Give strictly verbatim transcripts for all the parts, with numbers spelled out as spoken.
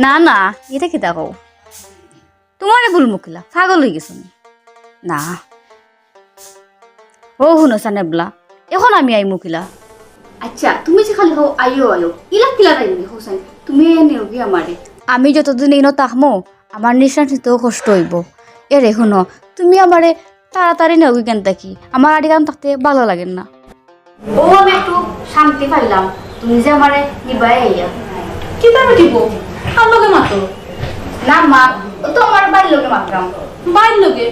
না, না, ইটা কিতা কও? তুমারে ভুল মুখিলা, পাগল অইগেছো নি? না। ও হুনো সানেবলা, অখন আমি আইমু কিলা? আইচ্ছা, তুমি যে খালি কও আইও আইও, ইলা কিলা যাইমু নি কও চাইন? তুমি আইয়া নেওগি আমারে। আমি যতদিন ইনো থাকমু, আমার নিঃশ্বাস নিতেও কষ্ট অইবো। এরে হুনো, তুমি আমারে তাড়াতাড়ি নেওগি কেনে থাকি, আমার আড়িখান থাকতে ভালা লাগের না। ও, আমি একটু শান্তি পাইলাম, তুমি যে আমারে নিবায় আইয়া। কিতা বেটি বউ, কার লগে মাতো? না মা, ও তো আমার ভাইর লগে মাতরাম। ভাইর লগে?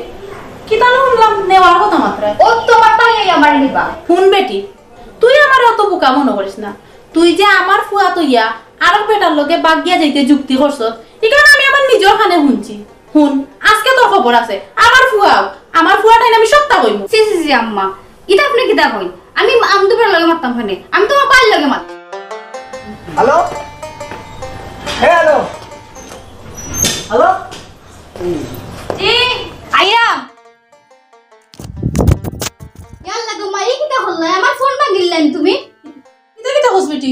কিতা না হুনলাম নেওয়ার কথা মাতরায়। ও তো আমার ভাই আইয়া আমারে নিবা। হুন বেটি, তুই আমারে অত বুকা মনো করিস না। তুই যে আমার ফুয়াত অইয়া আরক বেটার লগে বাগিয়া যাইতে যুক্তি করছস, ইখান আমি আমার নিজর কানে হুনছি। হুন, আইজকে তোর খবর আছে। আমার ফুয়াও, আমার ফুয়াটাইন আমি সবটা কইমু। ছি, ছি, ছি, আম্মা, ইতা আপনে কিতা কইন? আমি আমদুবের লগে মাততাম কেনে? আমি তো আমার ভাইর লগে মাত। হ্যালো? হ্যাঁ, হ্যালো? হ্যালো? জি, আইয়া। ইয়াল্লা গো মাই, কিতা করলায়? আমার ফোন ভাঙিলাইলায় তুমি। ইতা কিতা কস বেটি?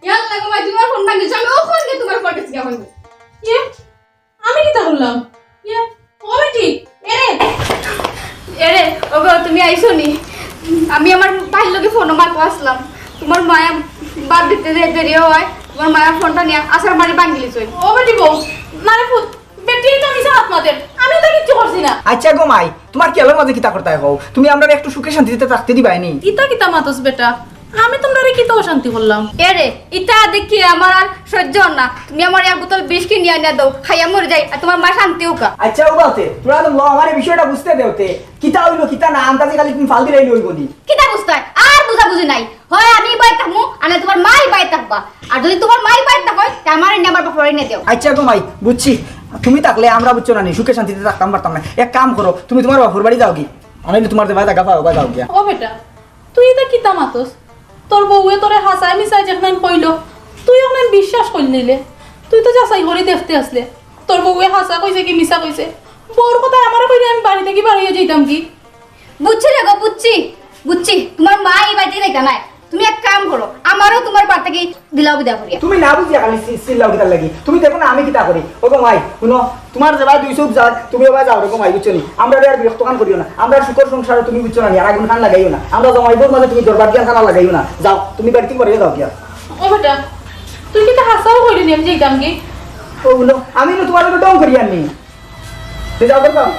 ইয়াল্লা গো মাই, তুমার ফোন ভাঙিলাইছে। আমি অখন গিয়া তুমার ফোন গেছি গিয়া। ইয়ে, আমি কিতা করলাম? ইয়ে, ও বেটি, এরে। এরে, ওগো, তুমি আইছো নি? আমি আমার ভাইর লগে ফোনো মাতো আছলাম। তুমার মায়ে ভাত দিতে দে-, দেরি অয়। তুমার মায়ে ফোনটা নিয়া আছাড় মারি ভাঙিলিছইন। ও বেটি বউ, না রে পুত, বেটিয়ে তো মিছা মাত মাতের, আমি তো কিচ্ছু করছি না। আইচ্ছা গো মাই, তুমার খেয়ালর মাঝে কিতা করতায় কও? তুমি আমরারে একটু সুখে শান্তিতে থাকতে দিবায় নি? ইতা কিতা মাতস বেটা? আমি তুমরারে কিতা অশান্তি করলাম? এরে, ইতা দেখি আমার আর সহ্য অর না। তুমি আমারে এক বোতল বিষ কিনিয়া আনিয়া দেও, খাইয়া মরি যাই, আর তুমার মা শান্তি অউক্কা। আইচ্ছা, ও বাতে, তোরা তো ল, আমার এই বিষয়টা বুঝতে দেওতে। কিতা অইলো, কিতা না, আন্দাজে খালি তুমি ফাল দিলাইলে অইবো নি? কিতা বুঝতায়? আর বুঝাবুঝি নাই। হয় আমি বাড়িত থাকমু, আর না তুমার মাই বাড়িত থাকবা। আর যদি তুমার মাই বাড়িত থাকইন, তে আমারে নিয়া আমার বাপর বাড়ি নিয়া দেও। আইচ্ছা গো মাই, বুঝছি। তুমি থাকলে আমরা, বুঝছো না নি, সুখে শান্তিতে থাকতাম পারতাম না। এক কাম করো, তুমি তুমার বাপর বাড়ি যাওগি, আর নাইলে তুমার যে বাড়ি থাকা পাও, যাওগি। ও বেটা, তুই ইতা কিতা মাতস? তোর বউয়ে তোরে হাছায় মিছায় যেখান কইলো, তুই অখান বিশ্বাস করিলিলে। তুই তো যাচাই করি দেখতে আছলে, তোর বউয়ে হাছা কইছে কি মিছা কইছে। বউর কথায় আমারে কইলে আমি বাড়ি থাকি বারইয়া যাইতাম কি? বুঝছি রে গো, বুঝছি, বুঝছি। তুমার মা ই বাড়িত যাইতা নায়। তুমি এক কাম করো, আমারেও তুমার বাড়ি থাকি দিলাও বিদায় করিয়া। তুমি না বুঝিয়া খালি চি-, চিল্লাও কিতার লাগি? তুমি দেখো না আমি কিতা করি। ও গো মাই, হুনো, তুমার যেবায় দুই চউখ যার, তুমি ওবায় যাও রে গো মাই, বুঝছো নি? আমরারে আর বিরক্ত খান করিও না। আমরার সুখর সংসারো তুমি, বুঝছো না নি, আর আগুন খান লাগাইও না। আমরা জামাই বউর মাঝে তুমি দরবার দিয়া খান লাগাইও না। যাও, তুমি বাড়ি থাকি বারইয়া যাও গিয়া। ও বেটা, তুই কিতা হাছাউ কইলি নি আমি যাইতাম কি? ও হুনো, আমি না তুমার লগে ঢং করিয়ার নি। তুই যাও তো, যাও।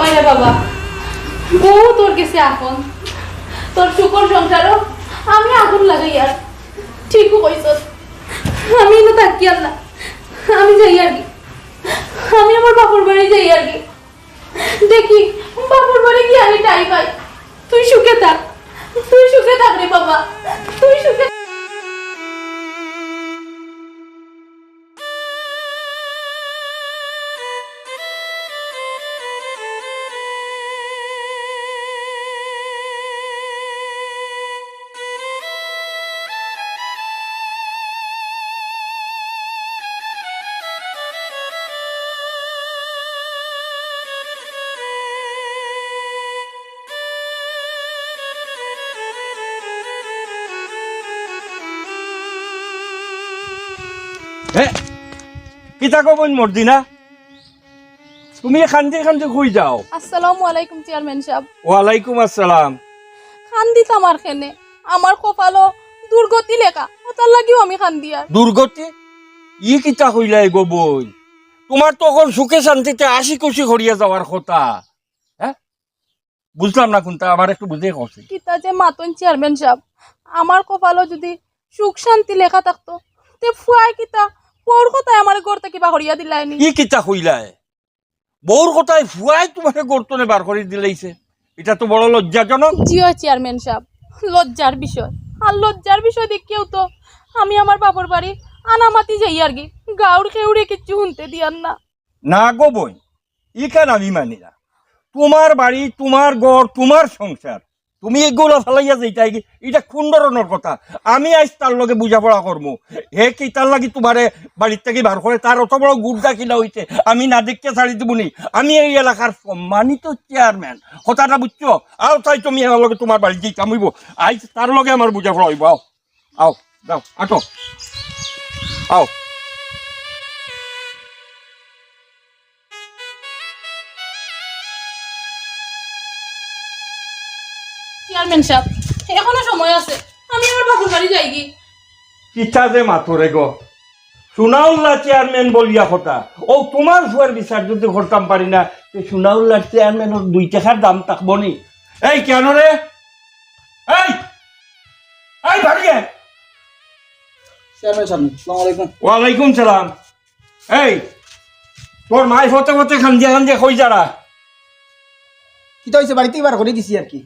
ওই রে বাবা, বউ তোর গেছে আপন, তোর সুখর সংসারো আমি আগুন লাগাইয়ার। ঠিকউ কইছস, আমি ইনো থাকিয়ার না, আমি যাইয়ার গি, আমি আমার বাপর বাড়ি যাইয়ার গি। দেখি, বাপর বাড়ি গিয়া আমি ঠাই পাই। তুই সুখে থাক, তুই সুখে থাক রে বাবা, তুই সুখে। হে, কিতা গো বইন মর্জিনা? তুমি কান্দি কান্দি কই যাও? আসসালামু আলাইকুম চেয়ারম্যান সাব। ওয়ালাইকুম আসসালাম। কান্দিতাম আর কেনে, আমার কপালো দুর্গতি লেখা, অতার লাগিউ আমি কান্দিয়ার। দুর্গতি? ই কিতা কইলায় গো বইন? তুমার তো অখন সুখে শান্তিতে হাসি খুশি করিয়া যাওয়ার কথা। হে? বুঝলাম না কুনটা, আমারে একটু বুঝাইয়া কওছে। কিতা যে মাতইন চেয়ারম্যান সাব, আমার কপালো যুদি সুখ শান্তি লেখা থাকতো, তে ফুয়ায় কিতা বউর কথায় আমারে ঘর থাকি বারইয়া দিলায় নি। ই কিতা কইলায়? বউর কথায় ফুয়ায় তুমারে ঘর তনে বার করি দিলাইছে? ইটা তো বড় লজ্জাজনক। জি অয় চেয়ারম্যান সাব, লজ্জার বিষয়। আর লজ্জার বিষয় দেখিয়াউ তো আমি আমার বাপর বাড়ি আনামাতি যাইয়ার গি, গাউর কেউরে কিচ্ছু হুনতে দিয়ার না। না গো বইন, ইখান আমি মানি না। তুমার বাড়ি, তুমার ঘর, তুমার সংসার, তুমি ইগুলা ফালাইয়া যাইতায় গি, ইটা কুন ধরনর কথা? আমি আইজ তার লগে বুঝাপড়া করমু। হে কিতার লাগি তুমারে বাড়ির থাকি বার করে, তার অত বড় গুন্ডা কিলা অইছে, আমি না দেখিয়া ছাড়ি দিমু নি? আমি এই এলাকার সম্মানিত চেয়ারম্যান, কথাটা বুঝছো? আও তাই তুমি আমার লগে তুমার বাড়ি যাইতাম অইবো, আইজ তার লগে আমার বুঝাপড়া অইবো। আও, আও। যাও, আটো। আও। চেয়ারম্যান সাব, এখনো সময় আছে, আমি আমার বাপর বাড়ি যাইগি। কিতা যে মাতো রে গো, সুনাউল্লা চেয়ারম্যান বলিয়া কথা। ও তুমার ফুয়ার বিচার যুদি করতাম পারি না, তে সুনাউল্লার চেয়ারম্যানর দুই টেকার দাম থাকবো নি? এই কেন রে? এই, এই বাড়ি আয়। চেয়ারম্যান সাব, আসসালামু আলাইকুম। ওয়ালাইকুম সালাম। এই, তোর মায় ফতে ফতে কান্দিয়া কান্দিয়া কই যারা? কিতা অইছে, বাড়িত থাকি বার করি দিছি আর কি।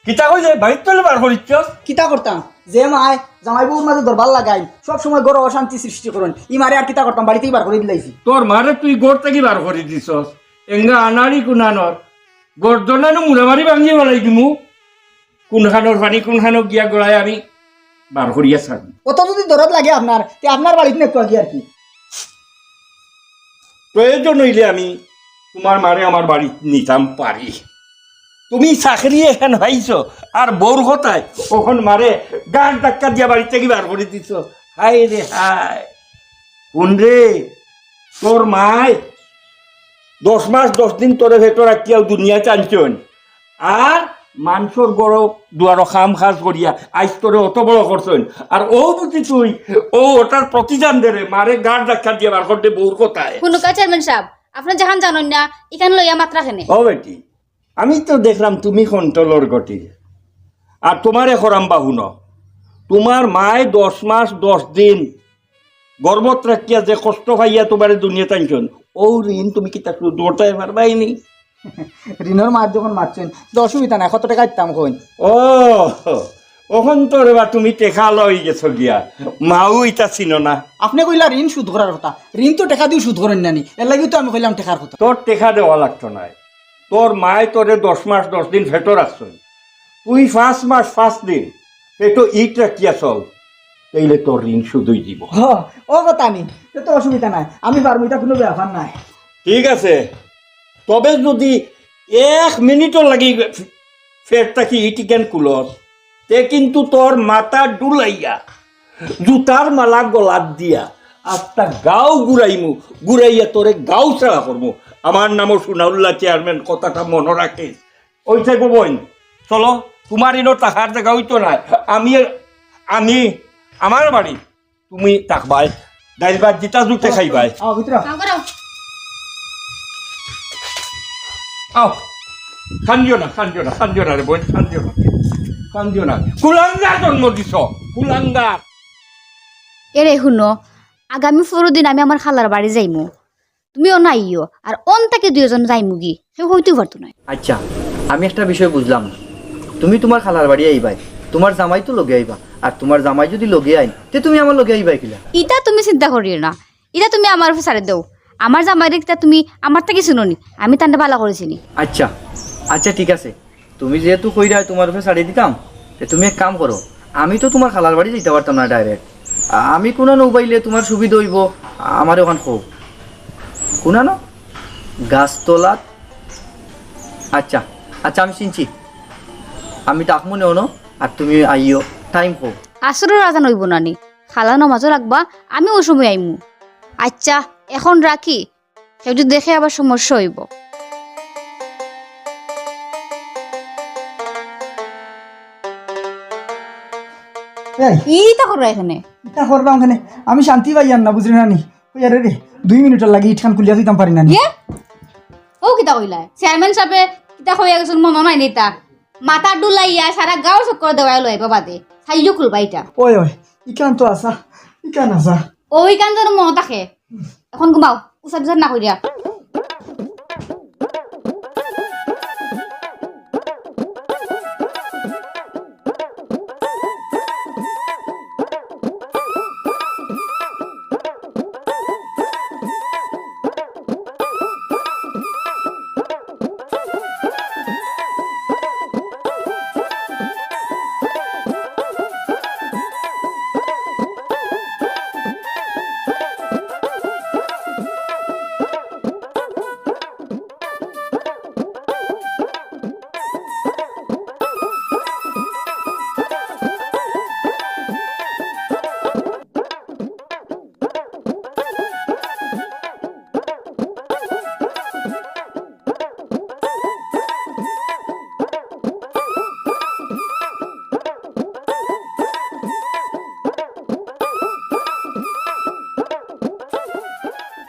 কিতা কইলে বাড়িত তলে বার করিচ্ছস? কিতা করতাম, যে মায় জামাই বউর মাঝে দরবার লাগাইন, সব সময় ঘরো অশান্তি সৃষ্টি করইন, ই মারে আর কিতা করতাম, বাড়িত থাকি বার করি দিলাইছি। তোর মারে তুই ঘর থাকি বার করি দিছস, এঙ্গা আনাড়ি কুনানর, গর্দনানো মুড়ামারি ভাঙিয়া ফালাই দিমু। কুনখানোর পানি কুনখানো গিয়া গড়ায় আমি বার করিয়া ছাড়মু। অত যুদি দরদ লাগে আপনার, তে আপনার বাড়িত নেকুয়া গিয়া আর কি। প্রয়োজন অইলে আমি তুমার মারে আমার বাড়িত নিতাম পারি। তুমি চাকরি এখান পাইছো, আর বউর কথায় অখন মারে গাড় ধাক্কা দিয়া বাড়ি থাকি বার করি দিছো। হায় রে হায়। হুন রে, তোর মায় দশ মাস দশ দিন তোরে পেটো রাখিয়াউ দুনিয়াত আনছইন, আর মানষর ঘরো দুয়ারো কাম কাজ করিয়া আইজ তোরে অত বড় করছইন, আর অউ বুঝি তুই অউ অটার প্রতিদান দেরে মারে গাড় ধাক্কা দিয়া বার করতে বউর কথায়। হুনুক্কা চেয়ারম্যান সাব, আপনে যেখান জানইন না, ইখান লইয়া মাতরা কেনে? ও বেটি, আমি তো দেখলাম তুমি কন্ট্রোলর গটি, আর তুমারে করাম বা হুনো, তুমার মায় দশ মাস দশ দিন গর্ভত রাখিয়া যে কষ্ট পাইয়া তুমারে দুনিয়াত আনছইন, অউ ঋণ তুমি কিতা শোধ করতায় পারবায় নি? ঋণর মাত যখন মাতছইন, তে অসুবিধা নাই, কত টেকা দিতাম কইন। ও, অখন তো রে বা তুমি টেকাআলা অইগেছো গিয়া, মাও ইতা চিনো না। আপনে কইলা ঋণ শোধ করার কথা, ঋণ তো টেকা দিয়াউ শোধ করইন না নি, এরলাগিউ তো আমি কইলাম টেকার কথা। তোর টেকা দেওয়া লাগতো নায়, তোর মায় তোরে দশ মাস দশ দিন পেটো রাখছইন, তুই পাঁচ মাস পাঁচ দিন পেটো ইট রাখিয়া চল, তাইলে তোর ঋণ শোধ অই যিবো। হ, অউ কথা নি, তে তো অসুবিধা নাই, আমি পারমু, ইটা কুনু ব্যাপার নায়। ঠিক আছে, তবে যুদি এক মিনিটর লাগি পেট থাকি ইট ইখান খুলস, তে কিন্তু তোর মাথা ডুলাইয়া, জুতার মালা গলাত দিয়া, আস্তা গাঁও ঘুরাইমু, ঘুরাইয়া তোরে গাঁও ছাড়া করমু। আমার নামও সুনাউল্লা চেয়ারম্যান, কথাটা মনো রাখিস। অইছে গো বইন, চলো, তুমার ইনো থাকার জাগা অইতো নায়। আমি, আমি, আমার বাড়ি, তুমি থাকবায়, ডাইল ভাত যেটা জুটে খাইবায়। আও, ভিতরে আও। আও, করো। আও। কান্দিও না, কান্দিও না, কান্দিও না রে বইন, কান্দিও না। কান্দিও না। কুলাঙ্গার জন্ম দিছ, কুলাঙ্গার। এরে হুনো, আগামী পরদিন আমি আমার খালার বাড়ি যাইমু। তুমিও না আইও, আর অন থাকি দুইজন যাইমুগি, কেউ কইতেউ পারতো নায়। আচ্ছা, আমি একটা বিষয় বুঝলাম না। তুমি তুমার খালার বাড়ি আইবায়, তুমার জামাই তো লগে আইবা, আর তুমার জামাই যুদি লগে আইন, তে তুমি আমার লগে আইবায় কিলা? ইতা তুমি চিন্তা করিও না, ইতা তুমি আমার উপরে ছাড়ি দেও। আমার জামাইরে কিতা তুমি আমার থাকি চিনো নি? আমি তানরে ভালা করি চিনি। আচ্ছা, আচ্ছা, ঠিক আছে, তুমি যেহেতু কইরায় তুমার উপরে ছাড়ি দিতাম, তে তুমি এক কাম করো, আমি তো তুমার খালার বাড়ি যাইতাম পারতাম না direct। আ-, আমি কুনানো উবাইলে তুমার সুবিধা অইবো, আমারে অখান কও। কুনানো? গাছতলাত? আচ্ছা, আচ্ছা, আমি চিনছি। আমি থাকমু নে অনো, আর তুমি আইও, time কও। আসরর আজান অইবো না নি? খালা নমাজও রাখবা, আমি অউ সময় আইমু। আচ্ছা, এখন রাখি, কেউ যুদি দেখে আবার সমস্যা অইবো। এই। ইতা কররায় কেনে? ইতা কররাম কেনে? আমি শান্তি পাইয়ার না, বুঝরে না নি? ওই আরে রে, দুই মিনিটর লাগি ইটখান খুলিয়া থইতাম পারি না নি? ইয়ে? অউ কিতা কইলায়? চেয়ারম্যান সাবে কিতা কইয়া গেছইন মনো নাই নি তা? মাথা ডুলাইয়া সারা গাঁও চক্কর দেওয়ায় লইবা বাদে। চাইও খুলবা ইটা। ওই, ওই, ইখান তো আছা, ইখান আছা। অউ ইখান যেন মনো থাকে। এখন ঘুমাও, উসার বিচার না করিয়া।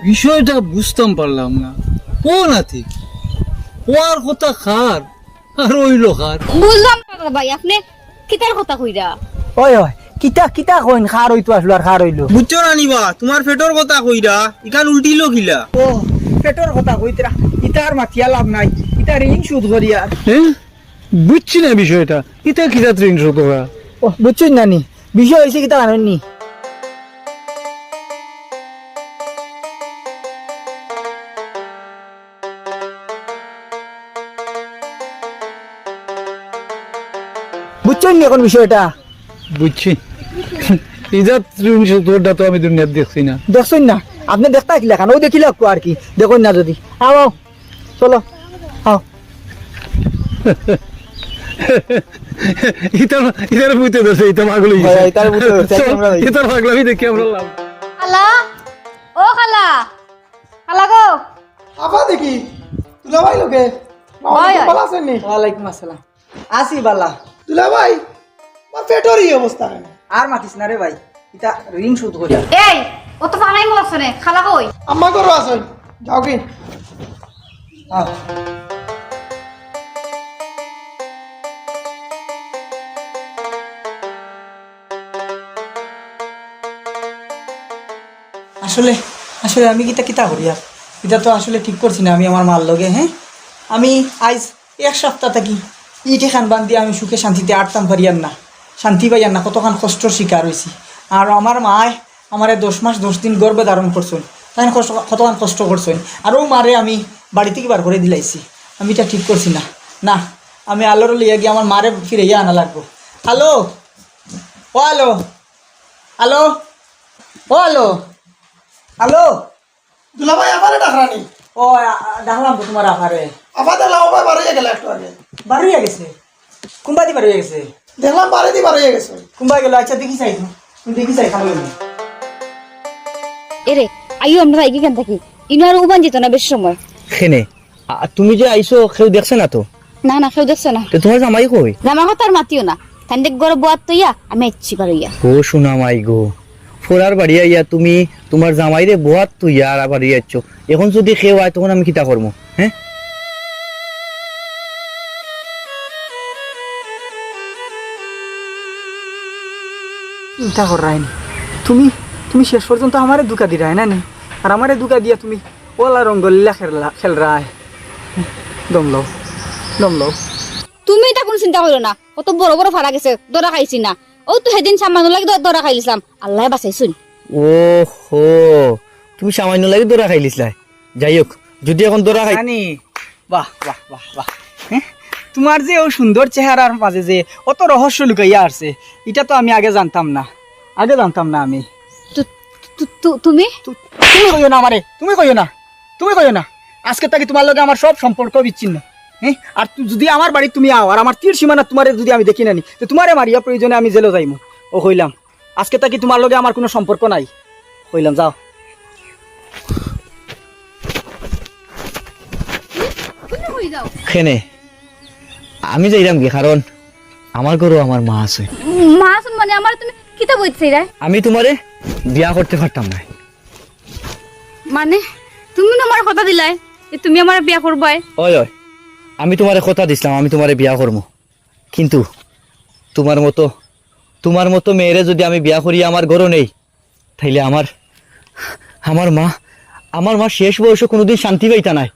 বিষয়টা বুঝতাম পারলাম না। ও নাতি, অওয়ার কথা কার আর অইলো কার? বুঝলাম না দাদা ভাই, আপনে কিতার কথা কইরা? ওই, ওই, কিতা, কিতা কইন, কার অইতো আসলো আর কার অইলো? বুঝছো না নি বা, তুমার পেটর কথা কইরা, ইখান উল্টিলো কিলা? ও, পেটর কথা কইতরা, ইতার মাতিয়া লাভ নাই, ইতা ঋণ শোধ করিয়ার। হ্যাঁ? বুঝছি না বিষয়টা, ইতা কিতা ঋণ শোধ করা? ও, বুঝছইন না নি? বিষয় অইছে কিতা জানইন নি? বুঝছইন নি অখন বিষয়টা? বুঝছি। ইজাত ঋণ শোধ করাটা তো আমি দুনিয়াত দেখছি না। দেখছইন না? আপনে দেখতা কিলা খান? অউ দেখিলা কো আর কি। দেখইন না যদি। আও, আও। চলো। আও। ইতার, ইতার ভূতে ধরছে, ইতা পাগল অই গেছে। ভাই, ইতার ভূতে ধরছে, চল, আমরা যাই। ইতার পাগলামি দেখি আমরা লাভ। খালা, ও খালা, খালা গো। আফা দেখি, দুলাভাই লগে। ভাই, ভাই। ভালা আছইন নি? ওয়ালাইকুম আসসালাম। আছি ভালা। দুলাভাই, তুমার পেটর ই অবস্থা কেনে? আর মাতিস না রে ভাই, ইতা ঋণ শোধ করিয়া। এই, অত ফালাই মরছে নে, খালা কই? আম্মা ঘরো আছইন, যাওগি। আহ। আসলে, আসলে আমি কিতা, কিতা করিয়ার? ইতা তো আসলে ঠিক করছি না আমি আমার মার লগে, হ্যাঁ? আমি আইজ এক সপ্তাহ থাকি ইট এখান বান্ধিয়া আমি সুখে শান্তিতে আটতাম পারিয়ার না, শান্তি পাইয়ার না, কতখান কষ্টর শিকার অইছি। আর আমার মায় আমারে দশ মাস দশ দিন গর্ভে ধারণ করছইন, তাইন কষ্ট, কতখান কষ্ট করছইন। আর অউ মারে আমি বাড়ি থাকি বার করি দিলাইছি, আমি ইটা ঠিক করছি না। না, আমি আলোরে লইয়া গিয়া আমার মারে ফিরাইয়া আনা লাগবো। আলো, ও আলো, আলো, ও আলো, আলো। দুলাভাই, আফারে ডাকরা নি? ও, আ, আ, ডাকলাম তো তুমার আফারে। আফা দেখলাম, আফা বার অইয়া গেলা একটু আগে। বার অইয়া গেছে? কুনবাদি বার অইয়া গেছে? দেখলাম বারেদি বার অইয়া গেছে। কুনবায় গেল? আচ্ছা, দেখি চাই তো। তুমি দেখি চাই, খালো নি। এরে, আইও আমরা যাইগি কেন থাকি? ইনো আর উবান যেত না বেশ সময়। কেনে? আ, তুমি যে আইছো, কেউ দেখছে না তো? না, না, কেউ দেখছে না। তো তুমার জামাই কই? জামাই কথা আর মাতিও না। তাইন দেখ ঘরো বওয়াত থইয়া আমি আইছি বার অইয়া। ও সোনা মাই গো, ফরার বাড়ি আইয়া তুমি তুমার জামাইরে বওয়াত থইয়া আর বাড়ি আইছো। অখন যদি কেউ আয়, তখন আমি কিতা করমু? হ্যাঁ? চিন্তা কররায় নি। তুমি, তুমি শেষ পর্যন্ত আমারে ধুকা দিরায় না নি? আর আমারে ধুকা দিয়া তুমি অলা রঙ্গলীলা খেললা-, খেলরায়। দম লও, দম লও। তুমি ইতা কুনু চিন্তা করিও না। অত বড় বড় ফাড়া গেছে, ধরা খাইছি না। অউ তো হেদিন সামান্য লাগি ধ-, ধরা খাইলিছলাম। আল্লায় বাঁচাইছইন। ওহো, তুমি সামান্য লাগি ধরা খাইলিছলায়। যাই হোক, যদি অখন ধরা খাই- জানি। বাহ, বাহ, বাহ, বাহ। হ্যাঁ? তুমার যে অউ সুন্দর চেহারার মাঝে যে অত রহস্য লুকাইয়া আছে, ইটা তো আমি আগে জানতাম না। আগে জানতাম না আমি। তু-, তু-, তু-, তুমি? তু-, তুমি কইও না আমারে, তুমি কইও না, তুমি কইও না। আজকে থাকি তুমার লগে আমার সব সম্পর্ক বিচ্ছিন্ন। হ্যাঁ? আর তু-, যদি আমার বাড়িত তুমি আও, আর আমার তীর সীমানা তুমারে যদি আমি দেখি না নি, তে তুমারে মারিয়া প্রয়োজনে আমি জেলো যাইমু। ও কইলাম। আজকে থাকি তুমার লগে আমার কুনু সম্পর্ক নাই। কইলাম, যাও। তুমি কই যাও? কেনে? আমি যাইরাম গি, কারণ আমার ঘরো আমার মা আছে। মা আছে মানে আমারে তুমি কিতা কইতায় রে? আমি তুমারে বিয়া করতে পারতাম না। মানে, তুমি না আমারে কথা দিলায় যে তুমি আমারে বিয়া করবায়? অয়, অয়, আমি তুমারে কথা দিছলাম, আমি তুমারে বিয়া করমু। কিন্তু তুমার মতো, তুমার মতো মেয়েরে যদি আমি বিয়া করি আমার ঘরো নেই, তাইলে আমার, আমার মা, আমার মা শেষ বয়সো কুনুদিন শান্তি পাইতা নায়,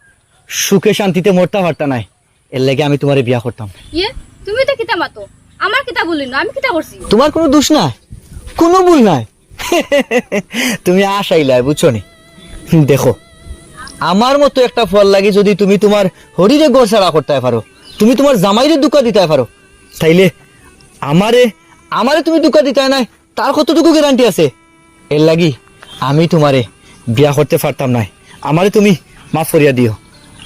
সুখে শান্তিতে মরতা পারতা নায়। এরলাগি আমি তুমারে বিয়া করতাম না। ইয়ে, তুমি ইতা কিতা মাতো? আমার কিতা ভুল অইলো? আমি কিতা করছি? তুমার কুনু দুষ নাই, কুনু ভুল নাই। তুমি আশাইলায়, বুঝছো নি? দেখো, আমার মতো একটা ফুয়ার লাগি যদি তুমি তুমার হউরিরে ঘর ছাড়া করতায় পারো, তুমি তুমার জামাইরে ধুকা দিতায় পারো, তাইলে আমারে, আমারে তুমি ধুকা দিতায় নায়, তার কতটুকু গ্যারান্টি আছে? এরলাগি আমি তুমারে বিয়া করতে পারতাম নায়। আমারে তুমি মাফ করিয়া দিও,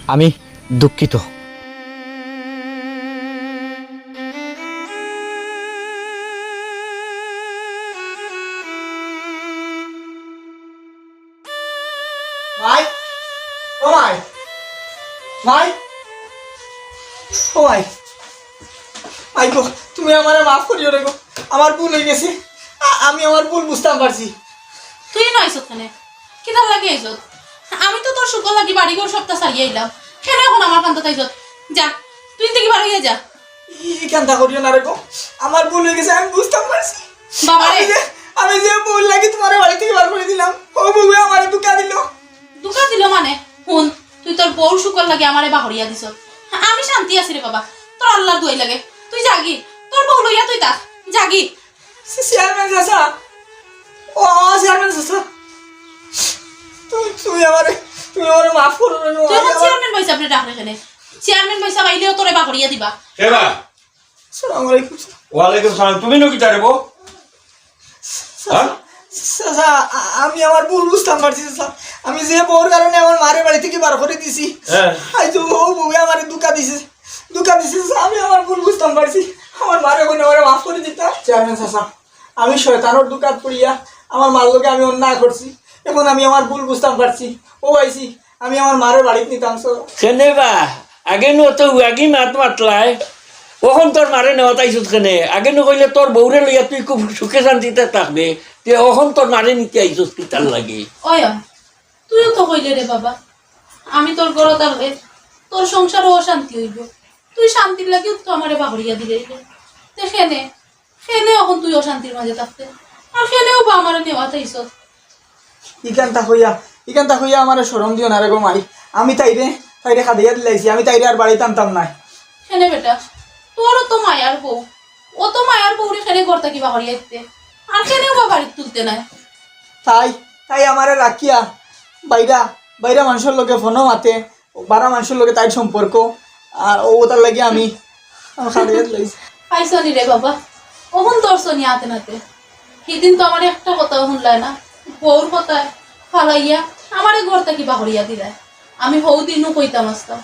আমি দুঃখিত। মাই, ও মাই, মাই, ও মাই, মাই গো, তুমি আমারে মাফ করিও রে গো, আমার ভুল অই গেছে, আ-, আমি আমার ভুল বুঝতাম পারছি। তুই ইনো আইছত কেনে? কিতার লাগি আইছত? আমি তো তোর সুখর লাগি বাড়ি ঘর সবটা ছাড়িয়া আইলাম, কেনে অখন আমার কান্দাত আইছত? যা, তুই ইন থাকি বার অইয়া যা। ই কান্তা করিও না রে গো, আমার ভুল অই গেছে, আমি বুঝতাম পারছি। বাবা রে। আমি যে আমি যে বউর লাগি তুমারে বাড়ি থাকি বার করি দিলাম, অউ বউয়ে আমারে ধুকা দিল। ধুকা দিল মানে? হুন, তুই তোর বউর সুখর লাগি আমারে বাহরিয়া দিছত। আমি শান্তি আছি রে বাবা, তোর আল্লার দোয়াই লাগে। তুই যাগি, তোর বউ লইয়া তুই থাক, যাগি। চেয়ারম্যান চাচা, ও চেয়ারম্যান চাচা, তুমি তুমি আমারে তুমি আমারে মাফ করো না। তুই অখন চেয়ারম্যান ভাইসাবরে ডাক রে কেনে। চেয়ারম্যান ভাইসাব আইলেও তোরে বাহরিয়া দিবা। কেবা? আসসালামু আলাইকুম স্যার। ওয়ালাইকুম সালাম। তুমি নু কিতা রে বউ? হ্যাঁ? চাচা, আ- আমি আমার ভুল বুঝতাম পারছি চাচা। আমি যে বউর কারণে আমার মারে বাড়ি থাকি বার করি দিছি, হ্যাঁ। আইজ অউ বউয়ে আমারে ধুকা দিছে, ধুকা দিছে চাচা। আমি আমার ভুল বুঝতাম পারছি, আমার মারে অখন আমারে মাফ করি দিতা। চেয়ারম্যান চাচা, আমি শয়তানর ধুকাত পড়িয়া আমার মার লগে আমি অন্যায় করছি। অখন আমি আমার ভুল বুঝতাম পারছি। অউ আইছি, আমি আমার মারে বাড়িত নিতাম স্যার। কেনে বা, আগে নু অত উয়াগি মাত মাতলায়, অখন তোর মারে নেওয়াত আইছত কেনে? আগে নু কইলে তোর বউরে লইয়া তুই খুব সুখে শান্তিতে থাকবে, তে অখন তোর মারে নিতে আইছত কিতার লাগি? ওই, ওই, তুইও তো কইলে রে বাবা, আমি তোর ঘরো থাকলে তোর সংসারও অশান্তি অইব, তুই শান্তির লাগিও তো আমারে বাহরিয়া দিলে। তে কেনে, কেনে অখন তুই অশান্তির মাঝে থাকতে, আর কেনেউ বা আমারে নেওয়াত আইছত? ইখানতা কইয়া, ইখানতা কইয়া আমারে শরম দিও না রে গো মাই। আমি তাইরে, তাইরে কাদাইয়া দিলাইছি, আমি তাইরে আর বাড়িত আনতাম নায়। কেনে বেটা, তোরও তো মায়ার বউ, অত মায়ার বউরে কেনে ঘর থাকি বাহরিয়া দিতে, আর কেনেউ বা বাড়িত তুলতে নায়? তাই, তাই আমারে রাখিয়া বাইরা, বাইরা মানষর লগে ফোনো মাতে, বারা মানষর লগে তাইর সম্পর্ক, আর অউ তার লাগি আমি, আমি কাদাইয়া দিলাইছি। পাইছনি রে বাবা, অখন ধরছনি আতে নাতে। হিদিন তো আমারে একটা কথাও হুনলায় না, বউর কথায় ফালাইয়া আমারে ঘর থাকি বাহরিয়া দিলায়। আমি হউ দিনউ কইতাম আছলাম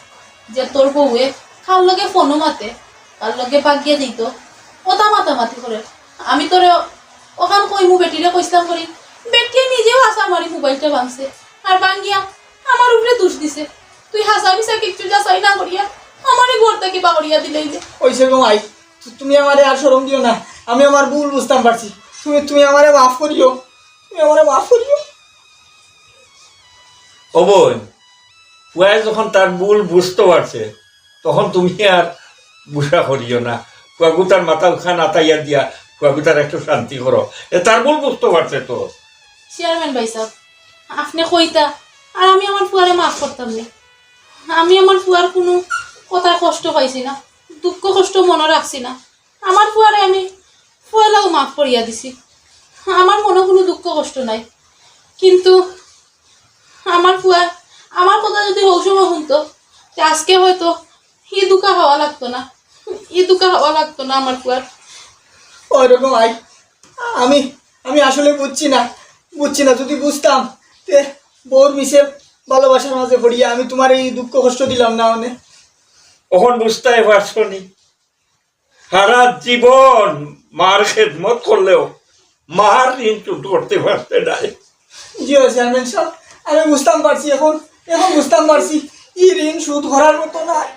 যে তোর বউয়ে কার লগে ফোনো মাতে, কার লগে বাগিয়া দিত, অতা মাতামাতি করে। আমি তোরে অখান কইমু বেটিরে কইছলাম করি, বেটিয়ে নিজেউ আছাড় মারি মোবাইলটা ভাংছে, আর ভাঙ্গিয়া আমার উপরে দুষ দিছে। তুই হাছা মিছা কিচ্ছু যাচাই না করিয়া আমারে ঘর থাকি বাহরিয়া দিলাইলে। অইছে গো মাই, তু-, তুমি আমারে আর শরম দিও না, আমি আমার ভুল বুঝতাম পারছি। তুমি, তুমি আমারে মাফ করিও, তুমি আমারে মাফ করিও। ও বইন, পুয়ায় যখন তার ভুল বুঝতো পারছে, তখন তুমি আর গুসা করিও না। পুয়াগুতার মাথাত খান আতাইয়া দিয়া পুয়াগুতার একটু শান্তি করো। এ তার ভুল বুঝতো পারছে তো। চেয়ারম্যান ভাইসাব, আপনে কইতা, আর আমি আমার ফুয়ারে মাফ করতাম নি। আমি আমার ফুয়ার কুনু কথায় কষ্ট পাইছি না, দুঃখ কষ্ট মনো রাখছি না। আমার ফুয়ারে আমি পয়লাউ মাফ করিয়া দিছি, আমার মনো কুনু দুঃখ কষ্ট নাই। কিন্তু আমার ফুয়া আমার কথা যুদি হউ সময় হুনতো, তে আজকে হয়তো ই ধুকা খাওয়া লাগতো না, ই ধুকা খাওয়া লাগতো না আমার ফুয়ার। ওইরকম আই, আমি, আমি আসলে বুঝছি না, বুঝছি না। যুদি বুঝতাম, তে বউর মিছে ভালোবাসার মাঝে পড়িয়া আমি তুমারে ই দুঃখ কষ্ট দিলাম না অনে। অখন বুঝতায় পারছো নি? সারা জীবন মার খেদমত করলেও মার ঋণ শোধ করতে পারতে নাই। জি অয় চেয়ারম্যান সাব, আমি বুঝতাম পারছি, অখন, অখন বুঝতাম পারছি, ই ঋণ শোধ করার মতো নায়।